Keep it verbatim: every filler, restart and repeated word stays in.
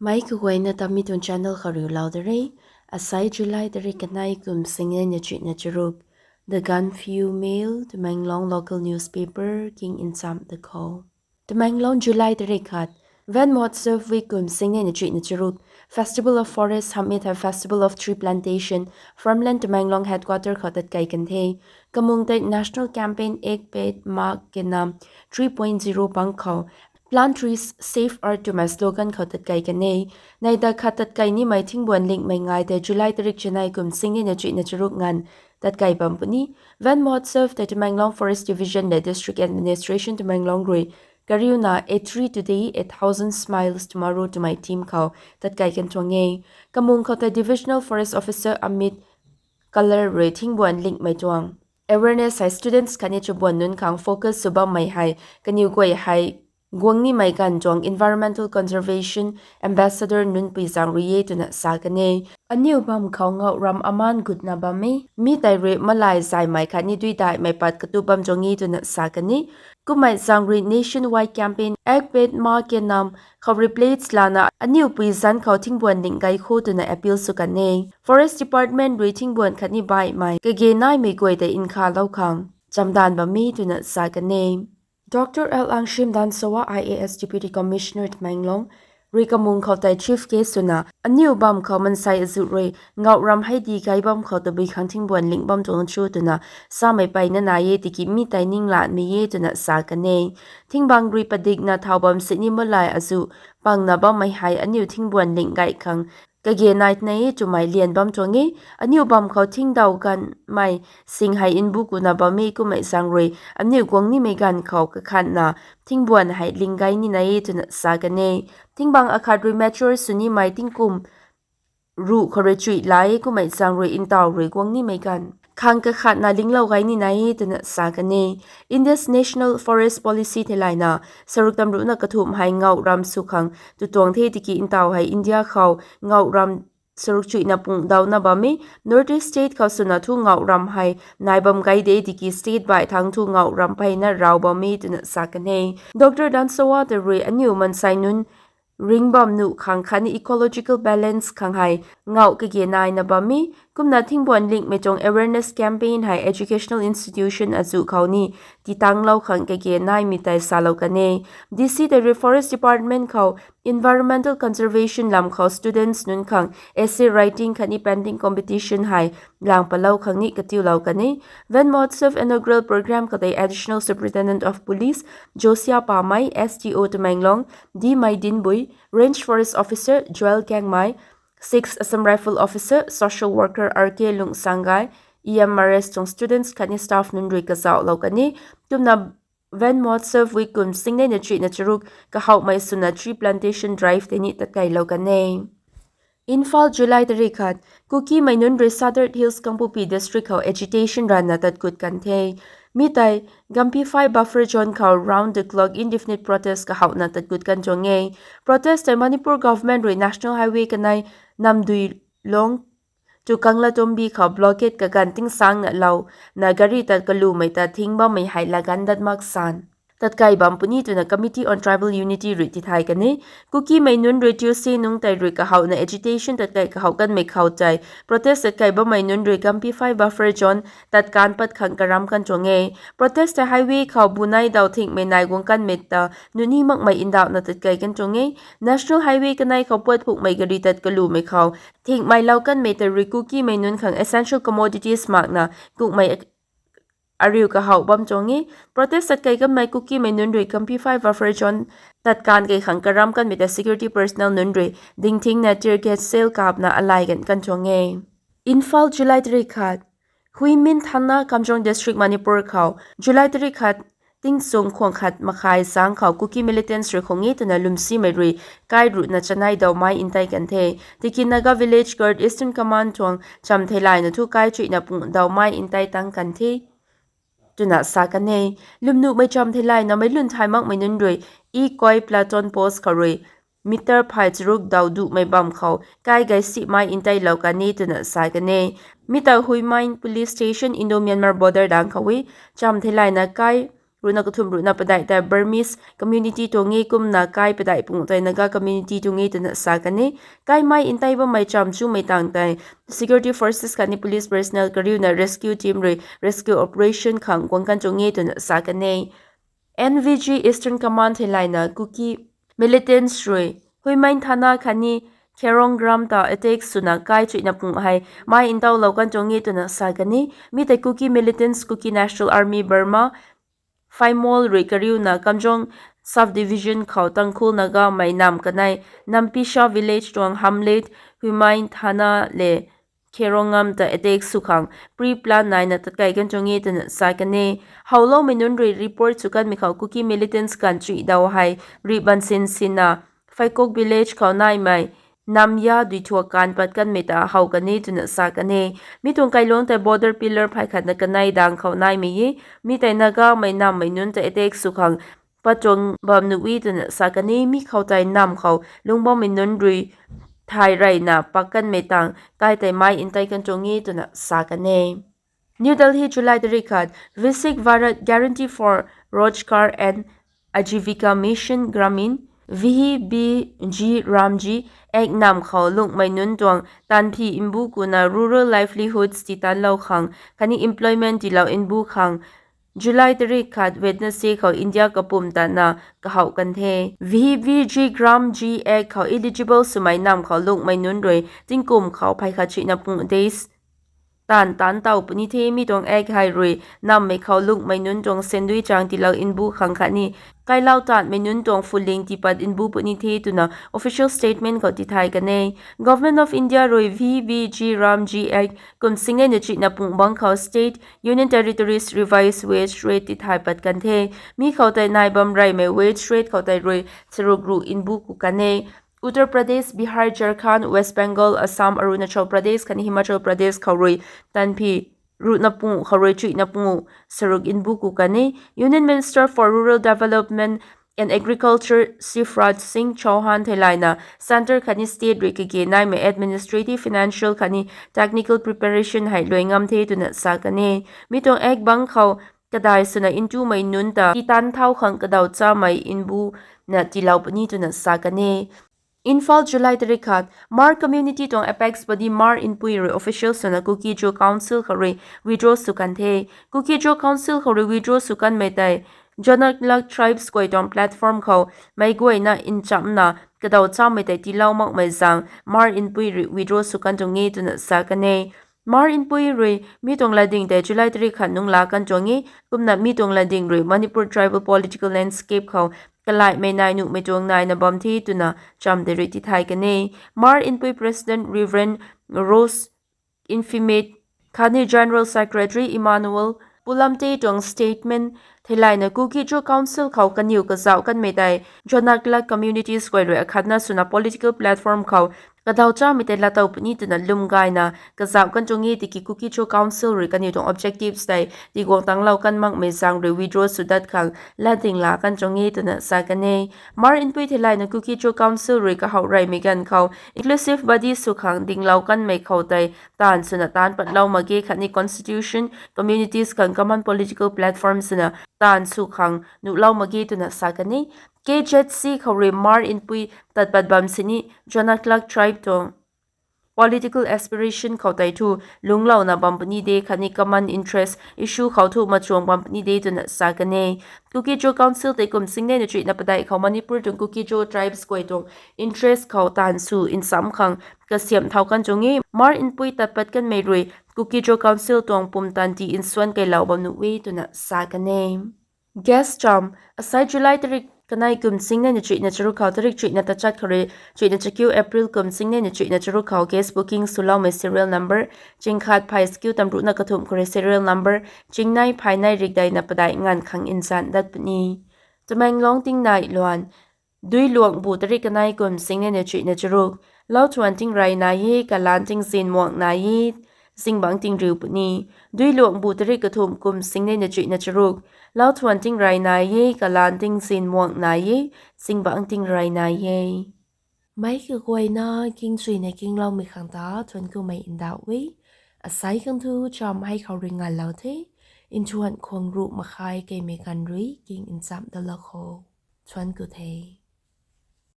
Mei kaguayna ta mi tuang channel khou riulou da re. Asai July tarik kanei kum singnei na chuihna charuk. The Gaanphiu Mail, Tamenglong local newspaper, king insam da khou. Tamenglong, July tarik khat. Van Mahotsav week kum singnei na chuihna charuk. Festival of Forest hamh e thei Festival of Tree Plantation, Farmland Tamenglong headquarter khou tatkai kan the. Kamung tei national campaign Ek Ped Maa Ke Naam three point zero bang khou Plant Trees, Save Earth twmei slogan khou tatkai kan e. Neih da khat tatkai nimei thingbuan lingmei ngai tei July tarik chanei kum singnei na chuihna charuk nganv tatkai bam puni. Van Mahotsav tei Tamenglong Forest Division le District Administration Tamenglong rui kariuna A tree today, a thousand smiles tomorrow twmei theme khou tatkai kan tuang e. Kamung khou tei Divisional Forest Officer Amit Kalar rui thingbuan lingmei tuang awareness hei students khatni chabuan nunc khang focus sw bammei hei kaniw guay hei guang nimei ganv tuang Environmental Conservation Ambassador nunc pui zaeng rui e twna sa kan e. Aniu bam khou ngauh ram aman gutna bam e. Mi tei rui malay zaymei khatni duidaihmei pat katup bam tuang e twna sa kan e. Kummei zaeng rui nationwide campaign Ek Ped Maa Ke Naam khou rui pledge lana aniu pui zanc khou thingbuan ling gay kho twna appeal sw kan e. Forest Department rui thingbuan khatni baihmei kage naimei guay tei nkhavlou khang chamdanv bam e twna sa kan e. Doctor L Angshim Dansowa, I A S Deputy Commissioner Tamenglong rui kamung khou tei chief guest swna aniu bam khou mansei azuh rui ngauh ram hei di gay bam khou tabui khang thingbuan ling bam tuang cho twna samei peyna nai e tiki mi tei ninglanmei e twna sa kan e. Thingbang rui padikna thau bam sini malay azuh pangna bammei hei aniu thingbuan ling gay khang kage nai twna e twmei lian bam tuang e. Aniu bam khou thingdaw ganvmei sing hei nbu kuna bam e kummei zaeng rui aniu guang nimei ganv khou kakhatna thingbuan hei ling gay nina e twna sa kan e. Thingbang akhat rui mature sw nimei tingkum ruh khou rui chuih la e kummei zaeng rui ntaw rui guang nimei ganv khang kakhatna linglou gay nina e twna sa kan e. India's National Forest Policy theilayna saruk tamruhna kathumh hei ngauh ram sw khang tu tuang the tiki ntaw hei India khou ngauh ram saruk chuihna pungdawna bam e. North East state khou swna thu ngauh ram hei nai bam gay de tiki state baih thangc thu ngauh ram peyna raw bam e twna sa kan e. Doctor Dansowa ta rui aniu mansei nunc ring bam nuh khang khatni ecological balance khang hei ngauh kage naina bam e. Kumna thingbuan lingmei tuang awareness campaign hei educational institution azuh khou ni titanglou khang kage naimei tei salou kan e. D C tei rui Forest Department khou environmental conservation lam khou students nunc khang essay writing khatni painting competition hei lang palou khang ni katiulou kan e. Van Mahotsav inaugural program khou tei Additional Superintendent of Police Josia Pamei, S D O Tamenglong D Maidinbui, Range Forest Officer Joel Kangmei, Six Assam Rifle Officer, social worker R K Lungsangai, E M R S tuang students khatni staff nunc rui kazauhlou kan e. Kumna Van Mahotsav week kum singnei na chuihna charuk kahouhmei swna tree plantation drive tei ni tatkailou kan e. Imphal, July tarik khat. Kukimei nunc rui Sadar Hills Kangpokpi District khou agitation ranvna tatkut kan the. Mi tei Gamphifai buffer zone khou round the clock indefinite protest kahouhna tatkut kan tuang e. Protest tei Manipur government rui National Highway kanei Namdui Long to Kanglatombi khou blockade kaganv tingsangna lou na gari tat kalumei ta thing bammei hei laganv dat mak san tatkai bam puni twna Committee on Tribal Unity rui tithay kan e. Kukimei nunc rui Tuesday nungc tei rui kahouhna agitation tatkai kahouh kanmei khou tei protest tatkai bammei nunc rui Gamphifai buffer zone tatkanv pat khang karam kan tuang e. Protest tei highway khou bunei daw thingmei nai guang kanmei ta nuni makmei ndauhna tatkai kan tuang e. National Highway kanei khou puat phukmei gari tat kalumei khou thingmei lou kanmei ta rui Kukimei nunc khang essential commodities makna kukmei ariu kahouh bam tuang e. Protest tatkai kanmei Kukimei nunc rui Gamphifai buffer zone tatkanv kei khang karam kanmei ta security personnel nunc rui dingthingna tear gas shell kapna alay gan kan tuang e. Imphal, July tarik khat. Huimin Thana, Kamjong District, Manipur khou July tarik khat tingchung khwang khat makhai zangc khou Kuki militants rui khwang e twna lwmsimei rui kai ruhna chanei dawmei ntei kan the. Tiki Naga Village Guard Eastern Command tuang chamv theilayna thu kai chuihna pung dawmei ntei tang kan the twna sa kan e. Lwmnuhmei chamv theilayna meic lun thay makmei nunc rui E Koi Platoon Post khou rui meter phay charuk daw duhmei bam khou kai gaysimei nteilou kan e twna sa kan e. Mi ta Huimin Police Station, Indo-Myanmar border dang khou e. Chamv theilayna kai ruhna kathumh ruhna padeih tei Burmese community tuang e kumna kai padeih pung tei Naga community tuang e twna sa kan e. Kaimei ntei bammei cham chumei tang tei security forces khatni police personnel kariuna rescue team rui rescue operation khang guang kan tuang e twna sa kan e. N V G Eastern Command theilayna Kuki militants rui Huimain Thana khatni Kherong Gram ta attack swna kai chuihna pung hei mei ntauhlou kan tuang e twna sa kan e. Mi tei Kuki militants, Kuki National Army Burma, Phaimol rui kariuna Kamjong Subdivision khou Tangkhul Nagamei nam kanei Nampisha village tuang hamlet Huimain Thana le Kherongam ta attack sw khang pre-plan naina tatkei kan tuang e twna sa kan e. Howloumei nunc rui report sw kanmei khou Kuki militants ganv chuih daw hei rih bansin sinna Phaikok village khou naimei Namya duithuak kan pat kanmei ta how kan e twna sa kan e. Mi tuang kailuangc tei border pillar phey khatna kanei dang khou naimei e. Mi tei Nagamei nammei nunc ta attack sw khang pat tuang bam nuh e twna sa kan e. Mi khou tei nam khou lungc bammei nunc rui thay reyna pak kanmei tang kai tei mei ntei kan tuang e twna sa kan e. New Delhi, July tarik khat: Viksit Bharat Guarantee for Rozgar and Ajivika Mission Gramin, V B G RAM G Act nam khou lungcmei nunc tuang tanphi mbu kuna rural livelihoods titanlou khang khatni employment tiilou mbu khang July tarik khat Wednesday khou India kapwm tatna kahow kan the. V B G RAM G Act khou eligible swmei nam khou lungcmei nunc rui tingkum khou phey khat chuihna pung days taanv taanc taw puni the. Mi tuang Act hei rui nammei khou lungcmei nunc tuang sandui chang tiilou mbu khang khatni kailou taanmei nunc tuang phuling tiipat mbu puni the twna official statement khou tithay kan e. Government of India rui V B G RAM G Act kum singnei na chuihna pung bangc khou state, union territories revised wage rate tithay pat kan the. Mi khou tei nai bam reymei wage rate khou tei rui saruk ruh mbu ku kan e. Uttar Pradesh, Bihar, Jharkhand, West Bengal, Assam, Arunachal Pradesh khatni Himachal Pradesh khou rui tanphi ruhna pung khou rui chuihna pung saruk mbu ku kan e. Union Minister for Rural Development and Agriculture Shivraj Singh Chouhan theilayna centre khatni state rui kage naimei administrative, financial khatni technical preparation hei luai ngam the twna sa kan e. Mi tuang Act bangc khou kadai swna ntumei nunc ta titan thau khang kadaw chamei mbu na tiilou puni twna sa kan e. Imphal, July tarik khat: Hmar community tuang apex body Hmar Inpui rui official swna Kuki-Zo Council khou rui withdraw sw kan the. Kuki-Zo Council khou rui withdraw sw kanmei tei Zonahlak tribes guay tuang platform khou meic guayna nchamna kadaw chamei tei tiilou makmei zaeng Hmar Inpui rui withdraw sw kan tuang e twna sa kan e. Hmar Inpui rui mi tuang latding tei July tarik khat nung laa kan tuang e. Kumna mi tuang latding rui Manipur tribal political landscape khou kalaihmei nai nuhmei tuang naina bam the twna cham tei rui tithay kan e. Hmar Inpui President Reverend Rose Infimet khatni General Secretary Emmanuel Pulamte tuang statement theilayna Kuki-Zo Council khou kaniw kazauh kanmei tei Zonahlak communities guay rui akhatna swna political platform khou kadaw chamei tei laatow puni twna lwm gayna kazauh kan tuang e. Tiki Kuki-Zo Council rui kaniw tuang objectives tei tiguang tanglou kan makmei zaeng rui withdraw sw dat khang latding laa kan tuang e twna sa kan e. Hmar Inpui theilayna Kuki-Zo Council rui kahow reymei ganv khou inclusive body sw khang dinglou kanmei khou tei taanv swna taanc patlou mak ge khatni constitution, communities khang common political platform swna taanv sw khang nuhlou mak ge twna sa kan e. K Z C khou rui Hmar Inpui tat pat bam sini Zonahlak tribe tuang political aspiration khou tei thu lungclouna bam puni de khatni common interest issue khou thu machuang bam puni de twna sa kan e. Kuki-Zo Council tei kum singnei na chuihna padeih khou Manipur tuang Kuki-Zo tribes guay tuang interest khou taanv sw nsam khang kasiamh thau kan tuang e. Hmar Inpui tat pat kanmei rui Kuki-Zo Council tuang pumtan ti nsuan keilou bam nuh e twna sa kan e. Guest cham: Asai July tarik kanei kum singnei na chuihna charuk khou tarik chuihna tachat khou rui chuihna chakiu April kum singnei na chuihna charuk khou guest booking swloumei serial number chingkhat phay chakiu tamruhna kathumh khou rui serial number chingnei phay nei rikdeina padeih nganv khang nzan dat puni. Tamenglong tingnai luan: Duiluangbu tarik kanei kum singnei na chuihna charuk: Lauthuan tingrey nai e, kalan tingzin muang nai e, zingbangc tingriu puni. Duiluangbu tarik kathumh kum singnei na chuihna charuk: Lauthuan tingrey nai e, kalan tingzin muang nai e, zingbangc tingrey nai e. Meic kaguayna kingchuina kingloumei khang ta thuanc kumei ndauh e. Asai khang thu cham hei khou rui nganlou the. Nthuan khwang ruh makhai keimei ganv rui king nchamh dat lak kho. Thuanc ku the.